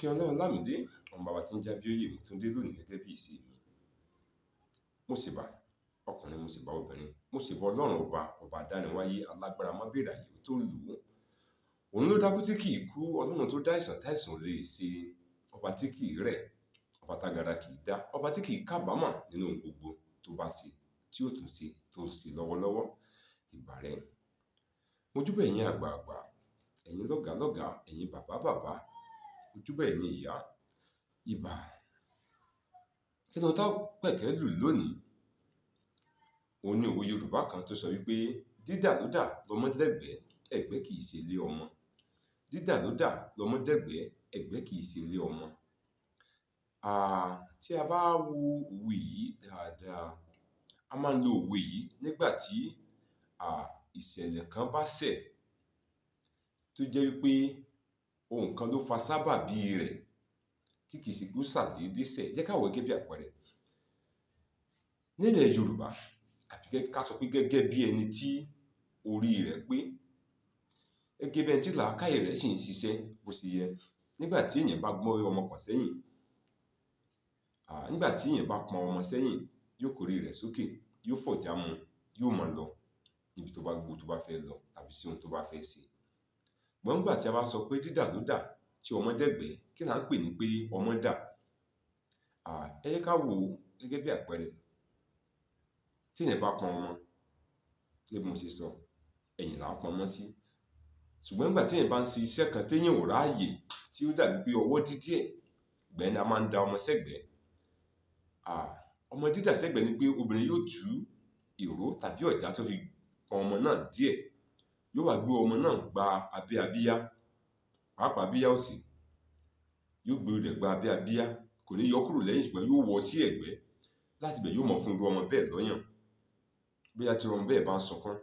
Akínọlá Ọlámídé, ọmọ bàbá tí ń jẹ́ Abíóyè, mo tún dé lónìí gẹ́gẹ́ bí ìṣe mi. Mo sì bá ọkùnrin, mo sì bá obìnrin, mo sì bá Ọlọ́run ọba, ọba adániwáyé, alágbára mábèrè àyè tó lù ú. Òun ló dákú tí kì í kú, Ọlọ́run tó dá àìsàn táìsàn ò lè ṣe, ọba tí kì í rẹ̀, ọba tágara kì í dá, ọba tí kì í kábàámọ̀ nínú ohun gbogbo tó bá ṣe, tí ó tún ṣe, tó ń ṣe lọ́wọ́lọ́wọ́. Ìbà rẹ̀. Mojúbà ẹ̀yin àgbààgbà, ẹ̀yin lọ́gàálọ́gàá, ẹ̀yin bàbá bàbá, mojúbà ẹ̀yin ìyá, ìbà. Kí ni ohun tá pẹ̀kẹ́ lù lónìí? Òun ni òwe Yorùbá kan tó sọ wípé dídà ló dà lọmọ dẹ̀gbẹ́, ẹ̀gbẹ́ kì í ṣe ilé ọmọ. Dídà ló dà lọmọ dẹ̀gbẹ́, ẹ̀gbẹ́ kì í ṣe ilé ọmọ. Tí a bá wo òwe yìí dáadáa, a máa ń lo òwe yìí nígbà tí ìṣẹ̀lẹ̀ kan bá ṣẹ̀ tó jẹ́ wípé ohun kan ló fa sábàbí rẹ̀ tí kìí ṣe pé ó ṣàdédé ṣẹ̀. Jẹ́ ká wò ó gẹ́gẹ́ bí àpẹẹrẹ. Nílẹ̀ Yorùbá, àbí ká sọ pé gẹ́gẹ́ bí ẹni tí orí rẹ̀ pé, gẹ́gẹ́ bí ẹni tí làákàyè rẹ̀ sì ń ṣiṣẹ́ bó ṣe yẹ. Nígbà tí èèyàn bá gbọ́n ọmọ pọ̀n sẹ́yìn, nígbà tí èèyàn bá pọn ọmọ sẹ́yìn, yóò kórí rẹ̀ sókè, yóò fọ̀já mu, yóò máa lọ níbi tó bá gbó tó bá fẹ́ lọ tàbí sí ohun tó bá fẹ́ ṣe. Ṣùgbọ́n nígbà tí a bá sọ pé dídà ló dà tí ọmọ dẹ̀gbẹ́, kí là ń pè ní pé ọmọ dà? Ẹ jẹ́ ká wò ó gẹ́gẹ́ bí àpẹẹrẹ. Tí èèyàn bá pọn ọmọ, gẹ́gẹ́ bí mo ṣe sọ, ẹ̀yìn là ń pọn ọmọ sí. Ṣùgbọ́n nígbà tí èèyàn bá ń ṣe iṣẹ́ kan téèyàn ò ráàyè, tí ó dàbí pé ọwọ́ dí díẹ̀, ìgbà yẹn ni a máa ń da ọmọ sẹ́gbẹ̀ẹ́. Ọmọ dídà sẹ́gbẹ̀ẹ́ ni pé obìnrin yóò tú ìró tàbí ọ̀já tó fi pọn ọmọ náà díẹ̀. Yóò wá gbé ọmọ náà gba abẹ́ abíyá, pàápàá abíyá òsì. Yóò gbé rẹ̀ gba abẹ́ abíyá, kò ní yọ kúrò lẹ́yìn ṣùgbọ́n yóò wọ́ sí ẹ̀gbẹ́. Láti ibẹ̀ yóò mọ̀ fún irú ọmọ bẹ́ẹ̀ lọ́yàn. Bóyá tí ọmọ bẹ́ẹ̀ bá ń sunkún,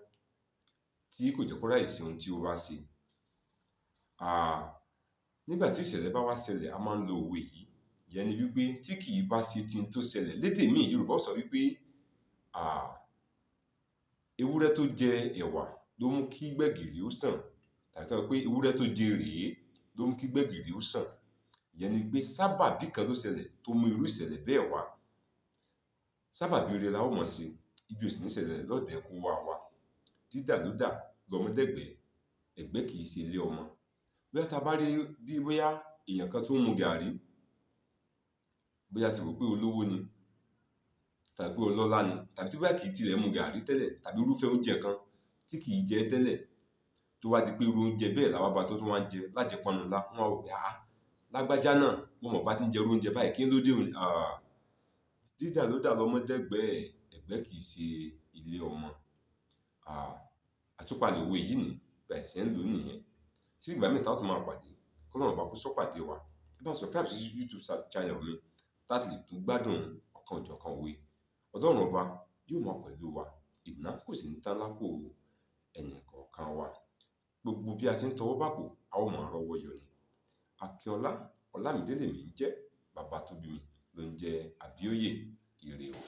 tí kò jẹ́ kó ráyè ṣe ohun tí ó bá ṣe. Nígbà tí ìṣẹ̀lẹ̀ bá wá ṣẹlẹ̀, a máa ń lo òwe yìí. Ìyẹn ni wípé tí kì í bá ṣe tí n tó ṣẹlẹ̀. Lédè míì, Yorùbá ó sọ wípé ewúrẹ́ tó jẹ ẹ̀wà ló mú kí gbẹ̀gìrì ó sàn, tàbí ká sọ pé ewúrẹ́ tó jẹ rèé ló mú kí gbẹ̀gìrì ó sàn. Ìyẹn ni pé sábàbí kan ló ṣẹlẹ̀ tó mú irú ìṣẹ̀lẹ̀ bẹ́ẹ̀ wá. Sábàbí ire la ó mọ̀ sí, ibi ò sì ní ṣẹlẹ̀ lọ́dẹ̀ kó wá wa. Dídà ló dà lọmọ dẹ̀gbẹ́, ẹ̀gbẹ́ kì í ṣe ilé ọmọ. Bóyá tá bá rí bí bóyá èèyàn kan tó ń mu gàárì, bóyá ti rò pé olówó ni, tàbí pé ọlọ́lá ni, tàbí tí bóyá kì í tilẹ̀ mu gàárì tẹ́lẹ̀, tàbí irúfẹ́ oúnjẹ kan tí kì í jẹ tẹ́lẹ̀, tó wá di pé irú oúnjẹ bẹ́ẹ̀ làwa bá tó tún wá ń jẹ lájẹpọ́nnulá, wọ́n á wò pé lágbájá náà, mo mọ̀ bá ti ń jẹ irú oúnjẹ báyìí, kí ló dé òun? Dídà ló dà lọmọ dẹ̀gbẹ́, ẹ̀gbẹ́ kì í ṣe ilé ọmọ. Àtúpalẹ̀ òwe yìí ni bẹ́ẹ̀ ṣe ń lò ó nìyẹn. Tí ìgbà mìíràn tá tún máa pàdé, k'Ọlọ́run ọba kó ṣọ́ pàdé wa. Ẹ bá subscribe sí YouTube channel mi láti lè tún gbádùn ọ̀kan òjọ̀kan òwe. Ọlọ́run ọba yóò máa pẹ̀lú wa. Ìná kò sì ní tán lápò ẹnì kọ̀ọ̀kan wa. Gbogbo bí a ti ń tọwọ́ bàpò, a ó máa rọ́wọ́ yọ ni. Akínọlá Ọlámídé lèmi ń jẹ́, bàbá tó bí mi ló ń jẹ́ Abíóyè. Ire o.